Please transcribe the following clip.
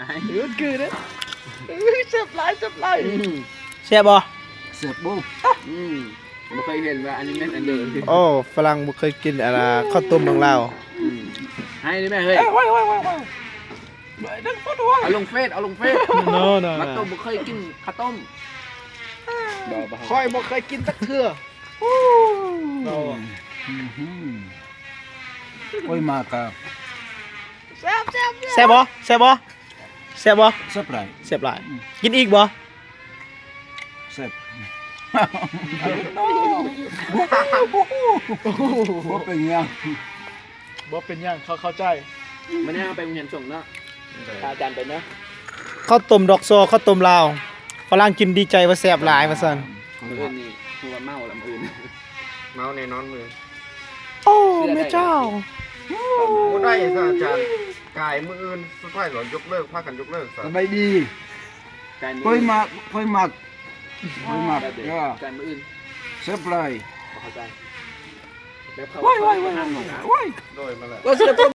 ມັນຄືເດ້. ເອີຍ ແຊບຫຼາຍ ແຊບຫຼາຍ. ອືມ ແຊບບໍ່? ແຊບບໍ່? ອືມ ບໍ່ເຄີຍເຫັນວ່າອັນນີ້ແມ່ນອັນເດີມ. ໂອ້ ຝຣັ່ງບໍ່ເຄີຍກິນອັນນ່າ ເຂົ້າຕົ້ມຂອງລາວ. ອືມ ໃຫ້ນີ້ແມ່ເຮີ້ຍ. ເອົາລົງເຟສ ເອົາລົງເຟສ. ໂນ ໂນ ມາຕົ້ມ ບໍ່ເຄີຍກິນເຂົ້າຕົ້ມ. ບໍ່ ບໍ່ ຂ້ອຍບໍ່ເຄີຍກິນຈັກເທື່ອ. ໂອ້ຍ ມາກະ ແຊບ ແຊບ ແຊບບໍ່? ແຊບບໍ່? ແຊບບໍ່? ແຊບຫຼາຍ ແຊບຫຼາຍ. ອືມ ກິນອີກບໍ່? ແຊບ. ບໍ່ເປັນຫຍັງ ບໍ່ເປັນຫຍັງ ເຂົາເຂົ້າໃຈ. ມື້ໜ້າເຮົາໄປໂຮງຮຽນສົ່ງເນາະ ພາອາຈານໄປເນາະ. ເຂົ້າຕົ້ມດອກຊໍ ເຂົ້າຕົ້ມລາວ ຝຣັ່ງກິນດີໃຈວ່າແຊບຫຼາຍວ່າຊັ້ນ. ມື້ອື່ນນີ້ຄືວ່າເມົາລະ ມື້ອື່ນ ເມົາແນ່ນອນມື້ອື່ນ. ໂອ້ ແມ່ເຈົ້າ ບໍ່ໄດ້ຊະອາຈານ. ກາຍມື້ອື່ນສຸດທ້າຍກໍຍົກເລີກ ພາກັນຍົກເລີກຊະ. ສະບາຍດີ. ກາຍມື້ອື່ນ ຂ້ອຍມັກ ຂ້ອຍມັກ ຂ້ອຍມັກ. ແບບໃດ? ເອີ ກາຍມື້ອື່ນ ແຊບຫຼາຍ. ບໍ່ເຂົ້າໃຈ ແບບເຂົາ ໄວ້ ໄວ້ ໄວ້ ໄວ້ ໂດຍມາແລ້ວ ກໍສະເລັບໂປຣ